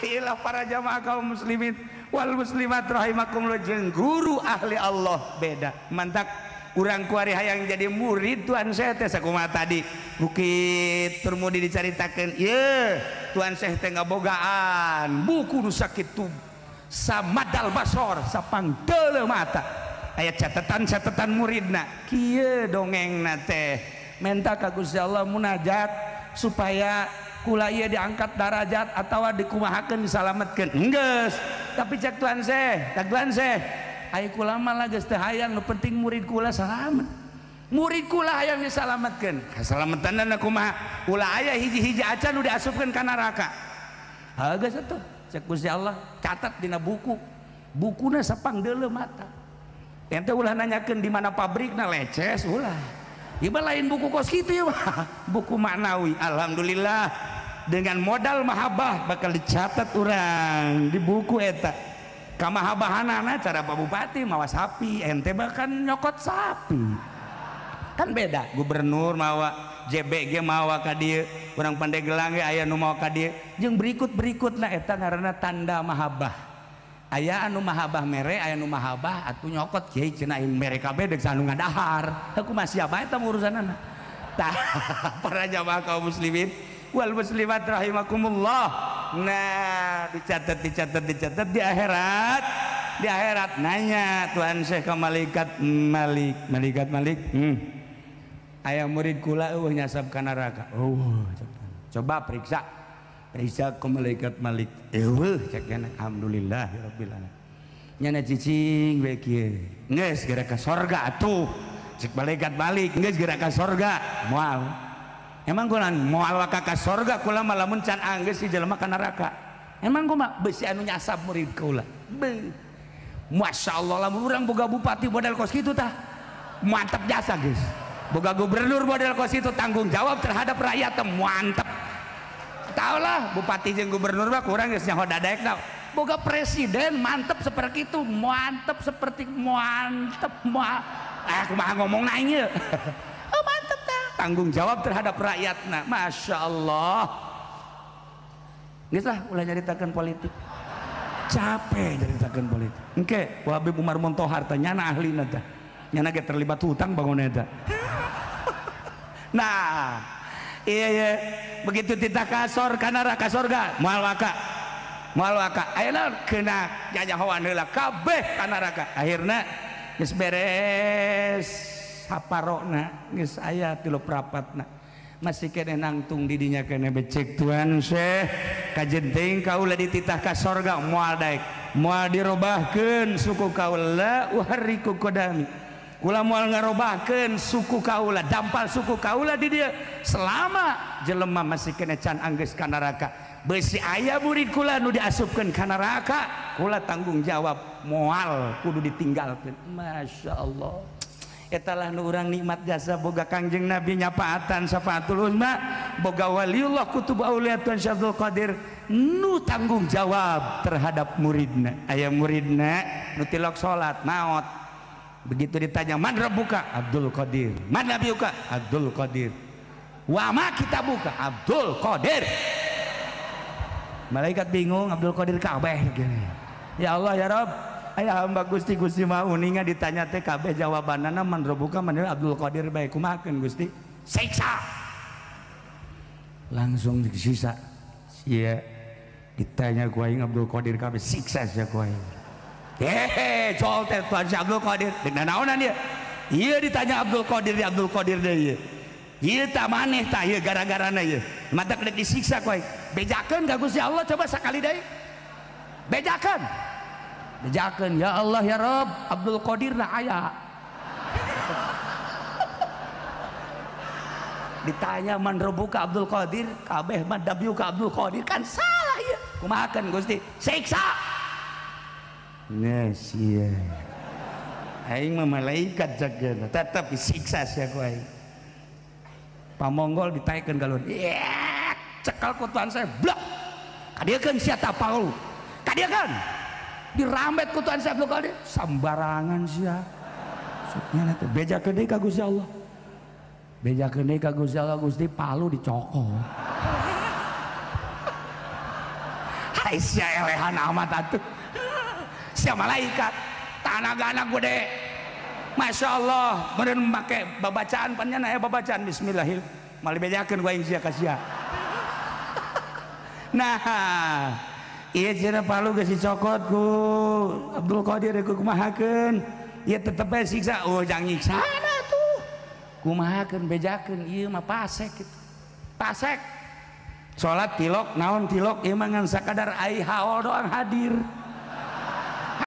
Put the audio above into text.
Ilah para jamaah kaum muslimin wal muslimat rahimakumullah jeung guru ahli Allah beda. Mantak urang kuari hayang jadi murid Tuan Syekh teh sakumaha tadi Bukit Turmudi dicaritakeun ieu Tuan Syekh teh ngabogaan buku nu sakitu samadal basor sapangdeuleu mata aya catatan-catatan muridna kieu dongengna teh menta ka Gusti Allah munajat supaya kula ieu diangkat darajat atawa dikumahakeun disalametkeun enggeus tapi cek Tuan Syekh cek Tuan Syekh ai kula mah lah geus teu hayang nu penting murid kula salamet murid kula hayang disalametkeun kasalametanna kumaha ulah aya hiji-hiji acan nu diasupkeun ka neraka heuh geus atuh cek Gusti Allah catat dina buku bukuna sapangdeuleu mata ente ulah nanyakeun di mana pabrikna leces ulah ieu mah lain buku kos kitu ieu mah buku maknawi. Alhamdulillah dengan modal mahabbah bakal dicatat urang di buku eta kamahabahanana cara Pak Bupati mawa sapi ente bahkan nyokot sapi kan beda gubernur mawa JBG mawa ka dieu urang Pandeglang ge aya nu mawa ka dieu jeung berikut-berikutna eta ngaranna tanda mahabbah aya anu mahabbah mere aya anu mahabbah atuh nyokot kiai cenah aing mere kabeh deuk anu ngadahar heuh kumaha siapa eta urusanana tah para jamaah kaum muslimin wal muslimat rahimakumullah. Nah dicatat dicatat dicatat di akhirat nanya Tuhan Syekh ka malaikat Malik malaikat Malik aya murid kula eueuh nyasab ka neraka eueuh coba periksa periksa ke malaikat Malik eueuh cek nya alhamdulillah rabbil alamin nyana cicing we kieu geus geura ka sorga atuh cek malaikat Malik geus geura ka sorga moal emang kula moal ka sorga kula mah lamun can anggeus si jelema ka neraka emang kumaha beusi anu nyasab murid kula beuh masyaallah lamun urang boga bupati model kos kitu tah mantep jasa geus boga gubernur model kos kitu tanggung jawab terhadap rakyat teh mantep taulah bupati jeung gubernur mah kurang geus nyaho dadaekna boga presiden mantep seperti itu mantep seperti mantep kumaha ngomongna ieu oh mantep tah tanggung jawab terhadap rakyatna masya Allah geus lah ulah nyaritakeun politik capek nyaritakeun politik engke Habib Umar Muntohar teh nyana ahlina teh nyana ge terlibat hutang bangun eta nah iya iya begitu titah kasor ka neraka sorga moal waka ayeuna kena nyanyahoan heula kabeh ka neraka akhirna geus beres saparona geus aya tilu prapatna masih keneh nangtung di dinya keneh becek Tuan Syekh kajen teuing kaula dititah ka sorga moal daek moal dirobahkeun suku kaula uhariku qadami kula moal ngarobahkeun suku kaula dampal suku kaula di dieu selama jelema masih keneh can anggeus ka neraka beusi aya murid kula nu diasupkeun ka neraka kula tanggung jawab moal kudu ditinggalkeun masya Allah etalah nu urang nikmat jasa boga Kangjeng Nabi nyapaatan syafaatul uzma boga waliullah kutub aulia Tuan Syekh Abdul Qadir nu tanggung jawab terhadap muridna aya muridna nu tilok salat maot begitu ditanya man rabbuka Abdul Qadir man nabiyuka Abdul Qadir wa ma kitabuka Abdul Qadir malaikat bingung Abdul Qadir kabeh ya Allah ya Rabb aya hamba Gusti Gusti mah uninga ditanya teh kabeh jawabanana man rabbuka man Abdul Qadir bae kumahakeun Gusti siksa langsung disiksa sia ditanya ku aing Abdul Qadir kabeh siksa sia ku aing hehe jol teh Tuan Syekh Abdul Qadir deuk naonan ieu ieu ditanya Abdul Qadir di Abdul Qadir deui ieu ieu tah maneh tah ieu gara-garana ieu matak deuk disiksa ku aing bejakeun ka Gusti Allah coba sakali deui bejakeun bejakeun ya Allah ya Rabb Abdul Qadir na aya ditanya man rabbuka Abdul Qadir kabeh man nabiyuka Abdul Qadir kan salah ieu kumahakeun Gusti siksa yes iya aing mah malaikat jageuna tetep disiksa sia ku aing Pamonggol ditaekeun galon cekal ku Tuhan saya blok kadieukeun sia ta paul kadieukeun dirambet ku Tuhan saya Abdul Qadir sambarangan sia nya teh bejakeun deui ka Gusti Allah bejakeun deui ka Gusti Allah Gusti palu dicokot Aisyah elehan amat atuh. Sia malaikat, tanagana gede. Masya Allah, meureun make babacaan pan nya aya babacaan bismillahil. Mal dibejakeun ku aing sia ka sia. Nah, ieu cenah palu geus dicokot ku Abdul Qadir ku kumahakeun. Ieu tetep bae siksa. Oh, jangan nyiksa tuh. Kumahakeun bejakeun ieu mah pasek kitu. Pasek. Salat tilok naon tilok ieu mah ngan sakadar ai haol doang hadir.